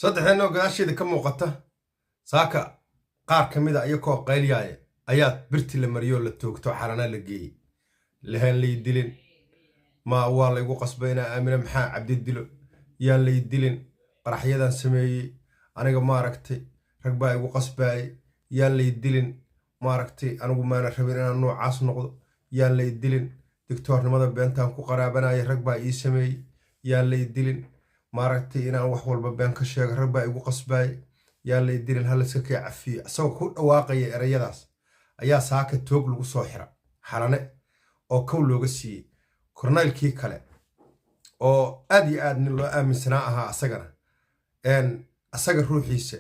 Saddexdeenoo gadaasheeda ka muuqata saaka qaar ka mid a iyakoo qaylyaaya ayaa birti la mariyoo la toogto, xaranaa la geeyey. Lahaan lay dilin, ma waa laygu qasbay inaa Aamine Maxaa Cabdi dilo, yaan lay dilin, qaraxyadan sameeyey aniga, maaragtay, rag baa igu qasbaayay, yaan lay dilin, maaragtay, anigu maana rabin inaan noocaas noqdo, yaan lay dilin, digtoornimada beentaan ku qaraabanaya rag baa ii sameeyey, yaan lay dilin, maaragtay, inaan wax walba been ka sheego rag baa igu qasbaayay, yaan lay dilin, halayska kay cafiyo. Isagoo ku dhawaaqaya erayadaas ayaa saaka toog lagu soo xira Xalane oo kow looga siiyey. Kornaylkii kale oo aad iyo aad nin loo aaminsanaa ahaa, asagana asaga ruuxiisa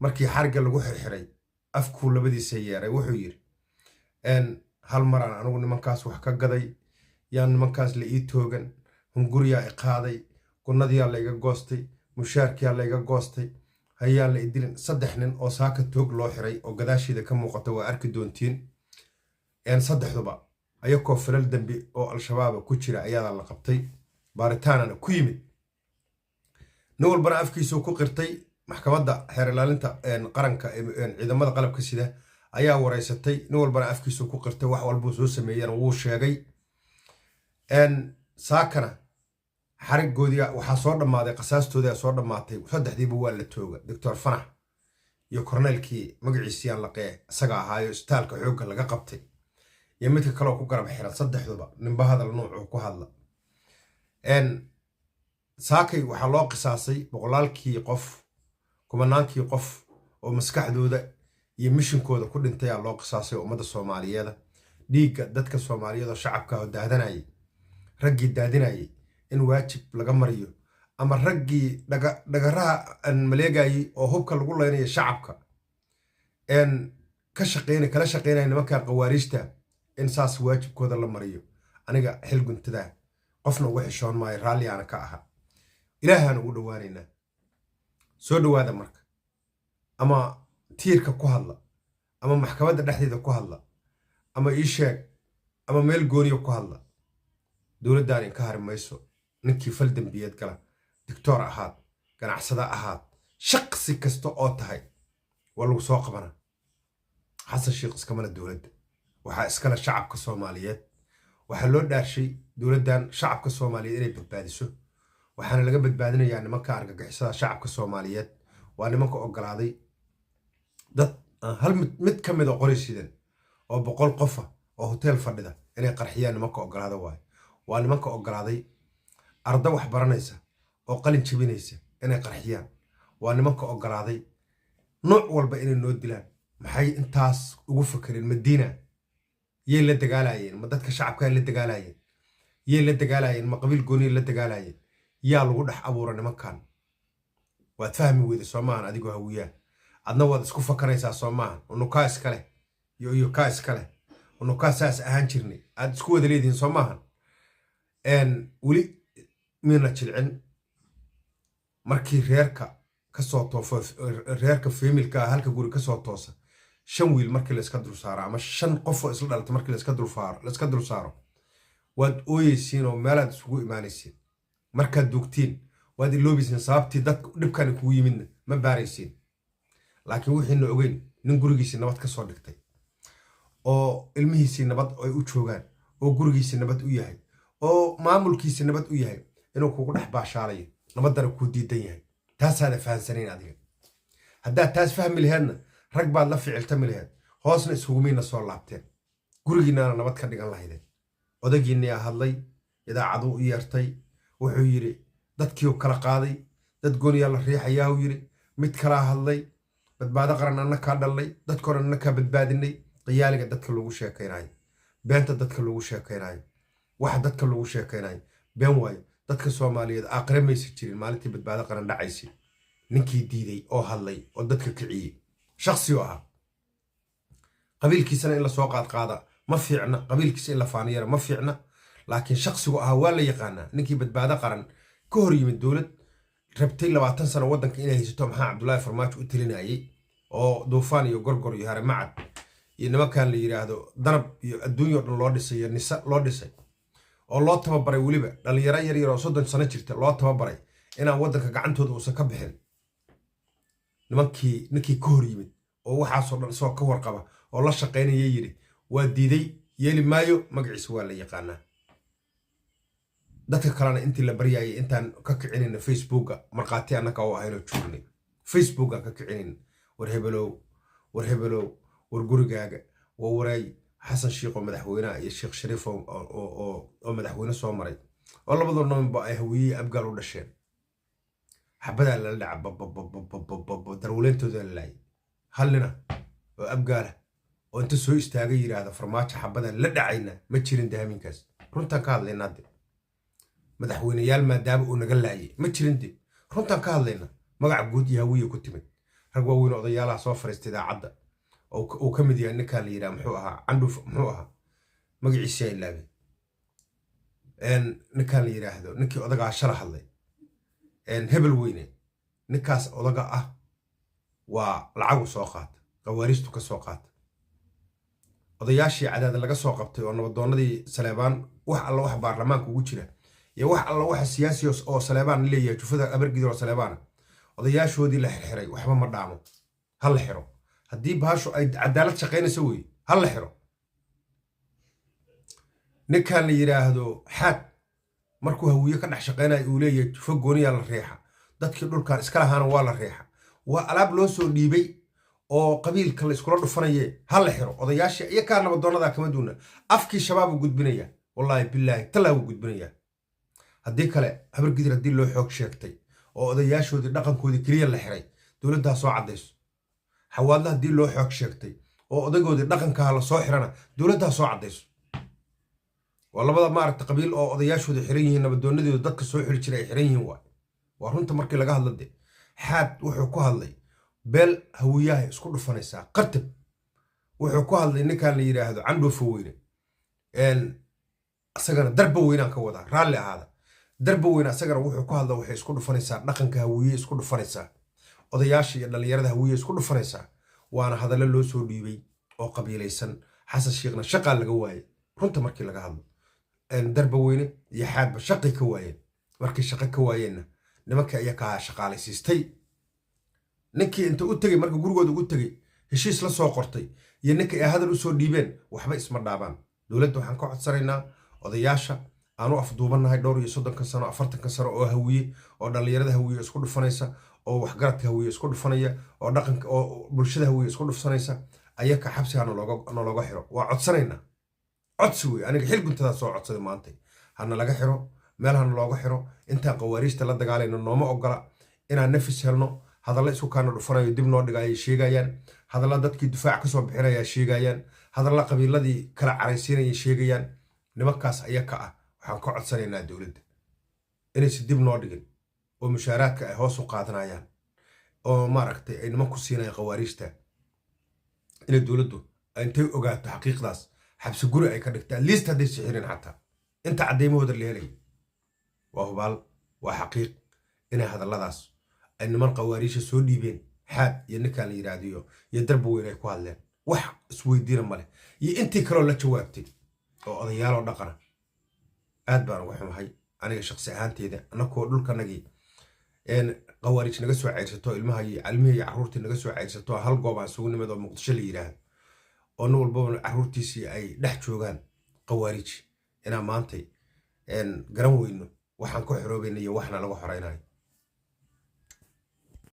markii xarigga lagu xirxiray afkuu labadiisa yeeray. Wuxuu yidhi: "Hal maraan anigu nimankaas wax ka gaday, yaan nimankaas la ii toogan, hunguriyaa i qaaday, gunnadiyaa layga goostay, mushaarkiyaa layga goostay, hayaan la idilin." Saddex nin oo saaka toog loo xiray oo gadaasheeda ka muuqata waa arki doontiin. Saddexduba ayakoo falal dembi oo Al-Shabaaba ku jira ayadaa la qabtay, baaritaanana ku yimid. Nin walbana afkiisuu ku qirtay. Maxkamadda xeer ilaalinta qaranka, ciidamada qalabka sida ayaa wareysatay. Nin walbana afkiisuu ku qirtay, wax walbuu soo sameeyena wuu sheegay. Saakana xarigoodii waxaa soo dhammaaday, qasaastoodii soo dhammaatay, saddexdiiba waa la tooga. Doctor Fanax iyo korneylkii magaciisiyaan laqee isaga ahaayo isbitaalka xoogga laga qabtay iyo midka kaleo ku garab xiran, saddexduba ninba hadal nuucuu ku hadla. Saakay waxaa loo qisaasay boqolaalkii qof, kumanaankii qof oo maskaxdooda iyo mishinkooda ku dhintayaa loo qisaasay ummadda Soomaaliyeeda. Dhiigga dadka Soomaaliyeed oo shacabka oo daadanayay, raggii daadinayay in waajib laga mariyo, ama raggii dhagaraha maleegayay oo hubka lagu leynaya shacabka ka shaqeynay, kala shaqeynaya nimanka qawaariijta, in saas waajibkooda la mariyo. Aniga xil guntadaa qofna uga xishoon maayo, raalliyaana ka aha, Ilaahaan ugu dhowaanaynaa. Soo dhowaada marka, ama tiirka ku hadla, ama maxkamadda dhexdeeda ku hadla, ama ii sheeg, ama meel gooniya ku hadla, dowladdan inka hari mayso. Ninkii fal dembiyeed gala, doctor ahaad, ganacsada ahaad, shaqsi kasta oo tahay, waa lagu soo qabanaa. Xasan Sheekh iskamale dowladda, waxaa iskale shacabka Soomaaliyeed. Waxaa loo dhaarshay dowladdan shacabka Soomaaliyeed inay badbaadiso, waxaana laga badbaadinayaa nimanka argagixisada shacabka Soomaaliyeed. Waa nimanka ogolaaday dad hal mid ka mid a qori sidan oo 100 qofa oo hotel fadhida inay qarxiyaan. Nimanka ogolaada waayo waa nimanka ogolaaday arda wax baranaysa oo qalin jebinaysa inay qarxiyaan. Waa nimanka ogolaaday nooc walba inay noo dilaan. Maxay intaas ugu fakereen? Madiina yay la dagaalayeen? Ma dadka shacabkaa la dagaalayeen? Yay la dagaalayeen? Ma qabiil gooniyay la dagaalayeen? Yaa lagu dhex abuura nimankan? Waad fahmi weyda, soo maahan? Adigoo Hawiyaa adna waad isku fakanaysaa, soo maahan? Unukaa iskale iyo kaa iskale, unukaa saas ahaan jirnay aad isku wada leedihiin, soo maahan? Weli miina jilcin. Markii reerka kasoo toofo, reerka family-ka halka guri kasoo toosa, shan wiil markii layska dul saaro ama shan qofoo isla dhalata markii layska dul saaro, waad ooyeysiin oo meelaad isugu imaanaysiin. Markaad duugtiin waad iloobaysiin sababtii dadka dhibkani kugu yimidna ma baaraysiin. Laakiin wixiina ogeyn, nin gurigiisii nabad ka soo dhigtay oo ilmihiisii nabad ay u joogaan oo gurigiisii nabad u yahay oo maamulkiisii nabad u yahay, inuu kugu dhex baashaalayo, nabaddana kuu diidan yahay, taasaada fahansanayn adiga. Haddaad taas fahmi laheedna, rag baad la ficiltami laheed, hoosna iskugumayna soo laabteen, gurigiinnaana nabad ka dhigan lahaydeen. Odagiinniyaa hadlay, idaacaduu u yeertay, wuxuu yidhi dadkiiu kala qaaday, dad gooniyaa la riixayaahuu yidhi. Mid kalaa hadlay: "Badbaado Qaran anna kaa dhallay, dadkoon anna kaa badbaadinay." Qiyaaliga dadka lagu sheekaynayo, beenta dadka lagu sheekaynayo, waxa dadka lagu sheekaynayo been waayo. Dadka Soomaaliyeed aaqire maysa jirin maalintii Badbaado Qaran dhacaysay. Ninkii diiday oo hadlay oo dadka kiciyey shaksi oo ahaa, qabiilkiisana in lasoo qaadqaada ma fiicna, qabiilkiisa in la faaniyana ma fiicna, laakiin shaksigu ahaa waa la yaqaanaa. Ninkii Badbaado Qaran ka hor yimid, dowlad rabtay 20 sano waddanka inay haysato, Maxaa Cabdullaahi Farmaajo u talinayay, oo Duufaan iyo Gorgor iyo Haramacad iyo nimankan la yidhaahdo Danab iyo adduunya o dhan loo dhisay iyo Nisa loo dhisay oo loo tababaray, weliba dhalinyaro yar yar oo 30 sano jirta loo tababaray inaan waddanka gacantooda uusan ka bixin. Nimankii ninkii ka hor yimid oo waxaasoo dhan isagoo ka warqaba oo la shaqaynaya yidhi waa diiday, yeeli maayo, magaciisa waa la yaqaanaa. Dadka kalena intii la baryaayay intaan ka kicinayna Facebooka markhaati annaka oo ahaynoo joognay, Facebookaan ka kicinayna, war hebelow, war hebelow, war gurigaaga waa wareey. Xasan Shiikh oo madaxweynaha iyo Sheekh Shariif oo madaxweyne soo maray oo labadoo naminba ay Hawiyey Abgaal u dhasheen, xabadaa lala dhaca, babababababab, darwaleyntooda la laayay. Hal nina oo Abgaala oo inta soo istaagay yidhaahda Farmaajo xabadaan la dhacayna ma jirin. Dahamiinkaas runtaan ka hadlaynaa de. Madaxweyneyaal maadaama uu naga laayay ma jirin de, runtaan ka hadlayna. Magaca guud iyo Hawiye ku timid. Rag waaweyn odayaalaha soo fariistay idaacadda oo uu ka mid yahay ninkaan la yidhaha, muxuu ahaa, Candhuuf, muxuu ahaa magaciisa, ilaabay, ninkaan la yidhaahdo, ninkii odagaa shala hadlay, hebel weyne. Ninkaas odaga ah waa lacagu soo qaata, qawaariistu ka soo qaata. Odayaashii Cadaada laga soo qabtay oo nabadoonnadii Saleebaan, wax alla wax baarlamaanka ugu jira iyo wax alla waxa siyaasi oo Saleebaan leeyahay, jufada Abargidir oo Saleebaana, odayaashoodii la xirxiray waxba ma dhaamo. Ha la xiro haddii bahashu ay cadaalad shaqaynayso weye, ha la xiro. Ninkan la yidhaahdo Xaad markuu Hawiye ka dhex shaqaynayo uu leeyahay jufo gooniyaa la riixa, dadkii dhulkan iska lahaana waa la riixa, waa alaab loo soo dhiibay oo qabiilka la iskula dhufanaye. Ha la xiro odayaashii iyo kaa nabadoonnada kama duuna. Afkii Shabaab uu gudbinaya, wallaahi bilaahi tallaa wuu gudbinaya. Haddii kale Habargidir haddii loo xoog sheegtay oo odayaashoodii dhaqankoodii keliya la xiray, dowladdaa soo caddayso. Xawaadla haddii loo xoog sheegtay oo odaygoodii dhaqankaha la soo xirana, dowladdaa soo caddayso. Waa labada maaragta qabiil oo odayaashooda xiran yihiin, nabadoonadooda dadka soo xiri jiray ay xiran yihiin. Waay waa runta markii laga hadla de. Xaad wuxuu ku hadlay beel Hawiyahay isku dhufanaysaa qartab. Wuxuu ku hadlay ninkan la yidhaahdo Candhuufo Weyne, isagana Darba Weynaan ka wadaa, raalli ahaada, Darba Weyne asagana wuxuu ku hadla waxay isku dhufanaysaa dhaqanka Hawiye, isku dhufanaysaa odayaasha iyo dhallinyarada Hawiye isku dhufanaysaa. Waana hadallo loo soo dhiibay oo qabiilaysan. Xasan Shiikhna shaqaa laga waayey. Runta markii laga hadlo, Darba Weyne iyo Xaadba shaqay ka waayeen. Markay shaqo ka waayeenna nimanka iyakaa shaqaalaysiistay. Ninkii inta u tegey, marka gurigooda ugu tegey, heshiis la soo qortay iyo ninka ay hadal usoo dhiibeen waxba isma dhaabaan. Dowladda waxaan ka codsanaynaa odayaasha aanu afduubannahay dhowr iyo soddonka sano, 40-ka sano oo Hawiye oo dhallinyarada Hawiye isku dhufanaysa oo waxgaradka Hawiye isku dhufanaya oo dhaqanka oo bulshada Hawiye isku dhufsanaysa, ayaka xabsiga nalooga xiro. Waa codsanaynaa, codsi wey. Aniga xil guntadaa soo codsaday maantay. Hana laga xiro meel, hana looga xiro intaan qawaariijta la dagaalayno. Nooma ogola inaan nafis helno. Hadalla isku kaana dhufanayo dib noo dhigayay sheegayaan, hadalla dadkii difaac kasoo bixinaya sheegayaan, hadalla qabiiladii kala caraysiinayay sheegayaan. Nimankaas ayaka ah waxaan ka codsanaynaa dowladda inaysa dib noo dhigin oo mushaaraadka ay hoos u qaadanayaan oo maaragtay ay niman ku siinayaan khawaariijta, inay dowladdu intay ogaato xaqiiqdaas xabsi guri ay ka dhigta, at least hadday sixirin xataa inta caddeymahooda la helay. Waa hubaal, waa xaqiiq inay hadalladaas ay niman khawaariisha soo dhiibeen, Xaad iyo ninkaan la yidhaahdiyo iyo Darba Weyn ay ku hadleen, wax isweydiina male iyo intii kaloo la jawaabtay oo odayaaloo dhaqana. Aad baan uga xumahay aniga shaqsi ahaanteyda, annakoo dhulkanagii khawaariij naga soo ceyrsato, ilmihii iyo carruurtii naga soo ceyrsato, hal goob aan isugu nimid oo Muqdisho la yidhaahdo oo nin walbaba carruurtiisii ay dhex joogaan khawaariij, inaan maantay garan weyno waxaan ka xoroobayna iyo waxna laga xoreynayo.